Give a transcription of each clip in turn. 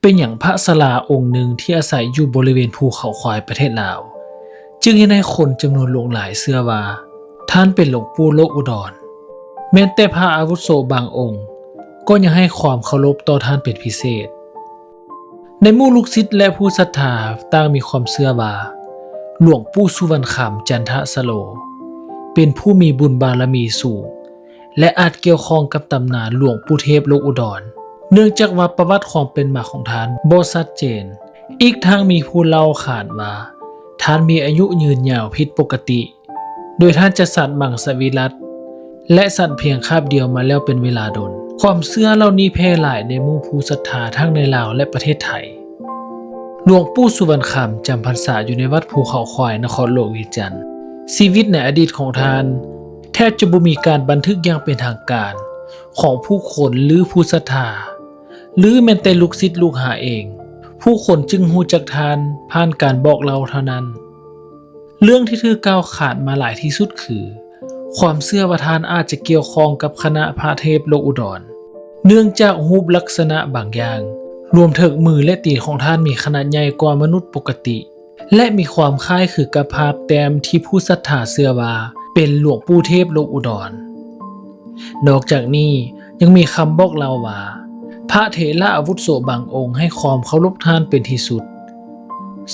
ປັນຫຍັງພະຊາລາອົງໜຶ່ງທີ່ອາໄສຢູ່ບໍລິເວນພູເຂົາຄວາຍປະເທດລາວ ຈຶ່ງເຮັດໃຫ້ຄົນຈຳນວນຫຼວງຫຼາຍເຊື່ອວ່າ ທ່ານເປັນຫຼວງປູ່ໂລກອຸດອນ. ແມ່ນແຕ່ພະອາວຸໂສບາງອົງ ກໍຍັງໃຫ້ຄວາມເຄົາລົບຕໍ່ທ່ານເປັນພິເສດ. ໃນໝູ່ລູກສິດ ແລະ ຜູ້ສັດທາຕ່າງມີຄວາມເຊື່ອວ່າ ຫຼວງປູ່ສຸວັນຄຳ ຈັນທະສະໂລ ເປັນຜູ້ມີບຸນບາລະມີສູງ ແລະ ອາດກ່ຽວຂ້ອງກັບຕຳນານຫຼວງປູ່ເທບໂລກອຸດອນ, ເນື່ອງຈາກວ່າປະຫວັດຄວາມເປັນມາຂອງທ່ານບໍ່ຊັດເຈນ. ອີກທັງມີຜູ້ເລົ່າຂານວ່າ ທ່ານມີອາຍຸຍືນຍາວຜິດປົກກະຕິ ໂດຍທ່ານຈະສັນມັງສະວິລັດ ແລະ ສັນພຽງຄາບດຽວມາແລ້ວເປັນເວລາດົນ. ຄວາມເຊື່ອເຫຼົ່ານີ້ແຜ່ຫຼາຍໃນໝູ່ຜູ້ສັດທາທັງໃນລາວ ແລະ ປະເທດໄທ. ຫຼວງປູ່ສຸວັນຄຳ ຈຳພັນສາຢູ່ໃນວັດພູເຂົາຄວາຍ ນະຄອນຫຼວງວຽງຈັນ. ຊີວິດໃນອະດີດຂອງທ່ານ ແທບຈະບໍ່ມີການບັນທຶກຢ່າງເປັນທາງການຂອງຜູ້ຄົນ ຫຼື ຜູ້ສັດທາ ຫຼື ແມ່ນແຕ່ລູກສິດລູກຫາເອງ, ຜູ້ຄົນຈຶ່ງຮູ້ຈັກທ່ານຜ່ານການບອກເລົ່າເທົ່ານັ້ນ. ເລື່ອງທີ່ຖືກກ່າວຂານມາຫຼາຍທີ່ສຸດຄື ຄວາມເຊື່ອວ່າທ່ານອາດຈະກ່ຽວຂ້ອງກັບຄະນະພະເທບໂລກອຸດອນ ເນື່ອງຈາກຮູບລັກສະນະບາງຢ່າງ, ລວມເຖິງມື ແລະ ຕີນຂອງທ່ານມີຂະໜາດໃຫຍ່ກວ່າມະນຸດປົກກະຕິ ແລະ ມີຄວາມຄ້າຍຄືກັບພາບແຕ້ມທີ່ຜູ້ສັດທາເຊື່ອວ່າເປັນຫຼວງປູ່ເທບໂລກອຸດອນ. ນອກຈາກນີ້ຍັງມີຄຳບອກເລົ່າວ່າ ພະເຖລະອາວຸໂສບາງອົງໃຫ້ຄວາມເຄົາລົບທ່ານເປັນທີ່ສຸດ,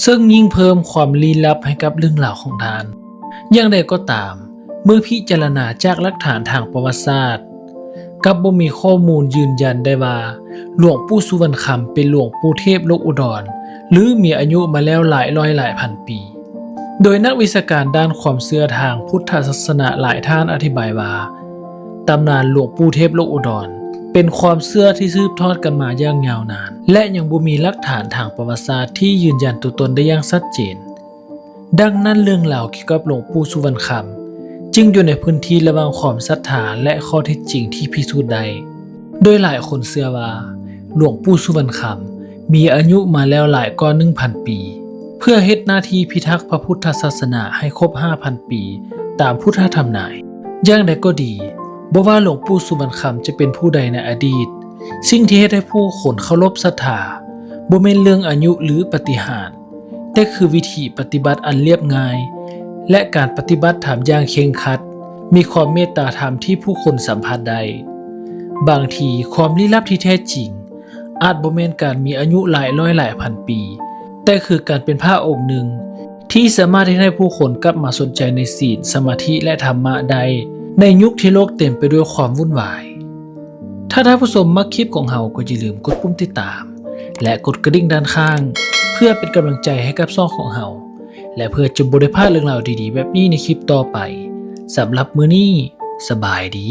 ເຊິ່ງຍິ່ງເພີ່ມຄວາມລີ້ລັບໃຫ້ກັບເລື່ອງລາວຂອງທ່ານ. ຢ່າງໃດກໍຕາມ, ເມື່ອພິຈາລະນາຈາກຫຼັກຖານທາງປະຫວັດສາດ ກັບບໍ່ມີຂໍ້ມູນຢືນຢັນໄດ້ວ່າ ຫຼວງປູ່ສຸວັນຄຳເປັນຫຼວງປູ່ເທບໂລກອຸດອນ ຫຼື ມີອາຍຸມາແລ້ວຫຼາຍຮ້ອຍຫຼາຍພັນປີ. ໂດຍນັກວິຊາການດ້ານຄວາມເຊື່ອທາງພຸດທະສາສະໜາຫຼາຍທ່ານອະທິບາຍວ່າ ຕຳນານຫຼວງປູ່ເທບໂລກອຸດອນ ເປັນຄວາມເຊື່ອທີ່ສືບທອດກັນມາຢ່າງຍາວນານ ແລະ ຍັງບໍ່ມີຫຼັກຖານທາງປະຫວັດສາດທີ່ຢືນຢັນຕົວຕົນໄດ້ຢ່າງຊັດເຈນ. ດັ່ງນັ້ນເລື່ອງລາວກ່ຽວກັບຫຼວງປູ່ສຸວັນຄຳ ຈຶ່ງຢູ່ໃນພື້ນທີ່ລະຫວ່າງຄວາມສັດທາ ແລະ ຂໍ້ເທັດຈິງທີ່ພິສູດໄດ້. ໂດຍຫຼາຍຄົນເຊື່ອວ່າ ຫຼວງປູ່ສຸວັນຄຳມີອາຍຸມາແລ້ວຫຼາຍກວ່າໜຶ່ງພັນປີ ເພື່ອເຮັດໜ້າທີ່ພິທັກພະພຸດທະສາສະໜາໃຫ້ຄົບຫ້າພັນປີຕາມພຸດທະທຳນາຍ. ຢ່າງໃດກໍດີ, ບໍ່ວ່າຫຼວງປູ່ສຸວັນຄຳຈະເປັນຜູ້ໃດໃນອະດີດ, ສິ່ງທີ່ເຮັດໃຫ້ຜູ້ຄົນເຄົາລົບສັດທາ ບໍ່ແມ່ນເລື່ອງອາຍຸ ຫຼື ປາຕິຫານ, ແຕ່ຄືວິທີປະຕິບັດອັນລຽບງ່າຍ ແລະ ການປະຕິບັດທຳຢ່າງເຄັ່ງຄັດ, ມີຄວາມເມດຕາທຳທີ່ຜູ້ຄົນສຳຜັດໄດ້. ບາງທີຄວາມລີ້ລັບທີ່ແທ້ຈິງ ອາດບໍ່ແມ່ນການມີອາຍຸຫຼາຍຮ້ອຍຫຼາຍພັນປີ, ແຕ່ຄືການເປັນພະອົງໜຶ່ງທີ່ສາມາດເຮັດໃຫ້ຜູ້ຄົນກັບມາສົນໃຈໃນສິນ, ສະມາທິ ແລະ ທຳມະໄດ້ ໃນຍຸກທີ່ໂລກເຕັມໄປດ້ວຍຄວາມວຸ່ນວາຍ. ຖ້າທ່ານຜູ້ຊົມມັກຄລິບຂອງເຮົາ ກໍຢ່າລືມກົດປຸ່ມຕິດຕາມ ແລະ ກົດກະດິ່ງດ້ານຂ້າງ ເພື່ອເປັນກຳລັງໃຈໃຫ້ກັບຊ່ອງຂອງເຮົາ ແລະ ເພື່ອຈະບໍ່ໄດ້ພາດເລື່ອງລາວດີໆແບບນີ້ໃນຄລິບຕໍ່ໄປ. ສຳລັບມື້ນີ້, ສະບາຍດີ.